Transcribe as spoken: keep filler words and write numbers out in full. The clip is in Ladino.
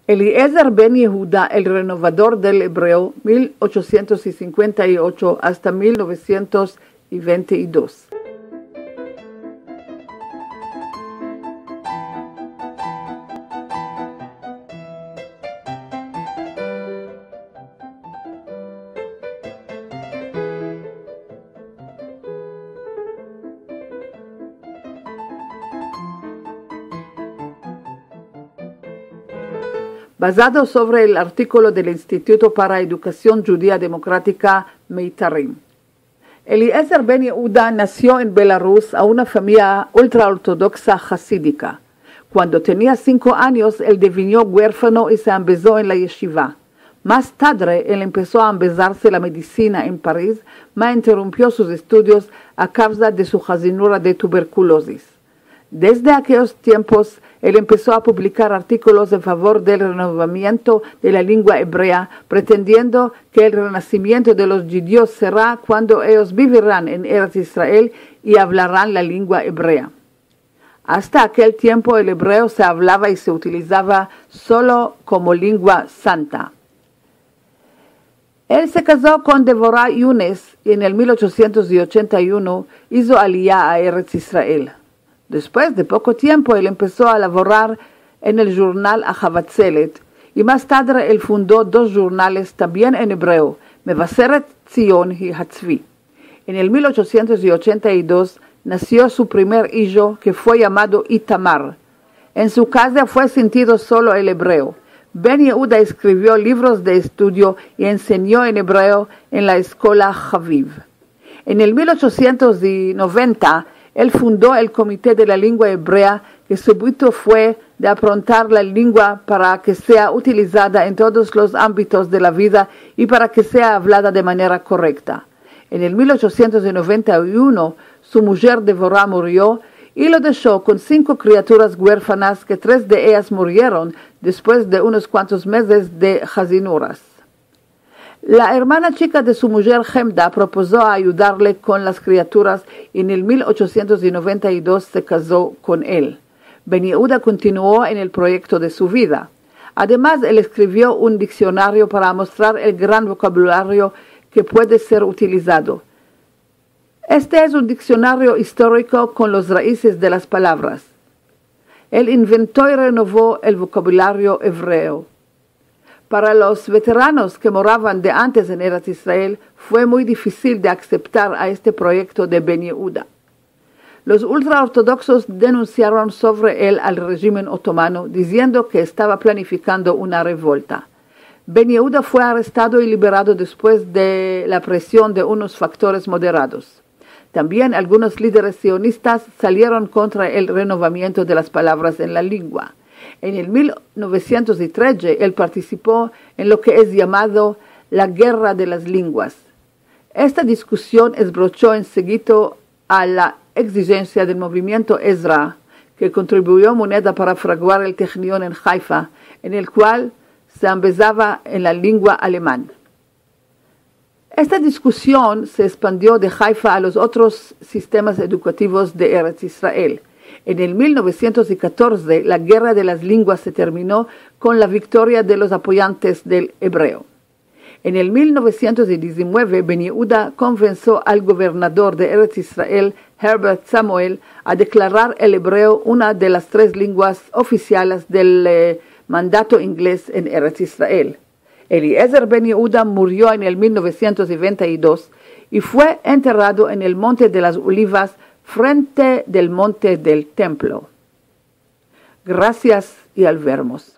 Eliezer ben Yehuda, el renovador del ebreo, mil ochosientos i sinkuenta i ocho asta mil novesientos i vente i dos. Bazado sovre el artikolo del Instituto para Edukasion Djudia Demokratika Meitarim. Eliezer ben Yehuda nasio en Belarus a una famiya ultraortodoksa hasidika. Kuando tenia sinko anyos, el devinio guerfano i se ambezo en la yeshiva. Mas tadre, el empeso a ambezarse la medisina en Paris, ma interumpio sus estudios a kavza de su hazinura de tuberkulozis. Desde akeyos tiempos, el empeso a publikar artikolos en favor del renovamiento de la lingua ebrea, pretendiendo ke el renasimiento de los djudios sera kuando eyos biviran en Erets Israel i avlaran la lingua ebrea. Asta akel tiempo el ebreo se avlava i se utilizava solo komo lingua santa. El se kazo kon Devora Yunes i en el mil ochosientos i ochenta i uno izo aliya a Erets Israel. Despues de poko tiempo, el empeso a lavorar en el jurnal Ahavat Tzelem, i mas tadre el fundo dos jurnales tambien en ebreo, Mevaseret Tzion i Hatzvi. En el mil ochosientos i ochenta i dos nasio su primer ijo, ke fue yamado Itamar. En su kaza fue sintido solo el ebreo. Ben Yehuda eskrivio livros de estudio i ensenyo en ebreo en la eskola Haviv. En el mil ochosientos i noventa, el fundo el Komite de la Lingua Ebrea, ke su buto fue de aprontar la lingua para ke sea utilizada en todos los ambitos de la vida i para ke sea avlada de manera korekta. En el mil ochosientos i noventa i uno, su mujer Devora murio i lo desho kon sinko kriaturas guerfanas, ke tres de eyas murieron despues de unos kuantos mezes de hazinuras. La ermana chika de su mujer Hemda propozo a ayudarle kon las kriaturas i en el mil ochosientos i noventa i dos se kazo kon el. Ben Yehuda kontinuo en el proyekto de su vida. Ademas, el eskrivio un diksionario para amostrar el gran vokabulario ke puede ser utilizado. Este es un diksionario istoriko kon los raizes de las palavras. El invento i renovo el vokabulario ebreo. Para los veteranos ke moravan de antes en Erets Israel, fue muy difisil de akseptar a este proyekto de Ben Yehuda. Los ultraortodoksos denunsiaron sovre el al rejimen otomano, diziendo ke estava planifikando una revolta. Ben Yehuda fue arestado i liberado despues de la presion de unos faktores moderados. Tambien algunos lideres sionistas salieron kontra el renovamiento de las palavras en la lingua. En el mil novesientos i tredje, el partisipo en lo ke es yamado la Gerra de las Linguas. Esta diskusion esbrocho en seguito a la egzijensia del movimiento Ezra, ke kontribuyo moneda para fraguar el Tehnion en Haifa, en el kual se ambezava en la lingua aleman. Esta diskusion se espandio de Haifa a los otros sistemas edukativos de Erets Israel. En el mil novesientos i katorze, la Gerra de las Linguas se termino kon la viktoria de los apoyantes del ebreo. En el mil novesientos i dizinueve, Ben Yehuda konvenso al governador de Erets Israel, Herbert Samuel, a deklarar el ebreo una de las tres linguas ofisiales del, eh, mandato ingles en Erets Israel. Eliezer ben Yehuda murio en el mil novesientos i vente i dos i fue enterado en el Monte de las Olivas, frente del Monte del Templo. Grasias i al vermos.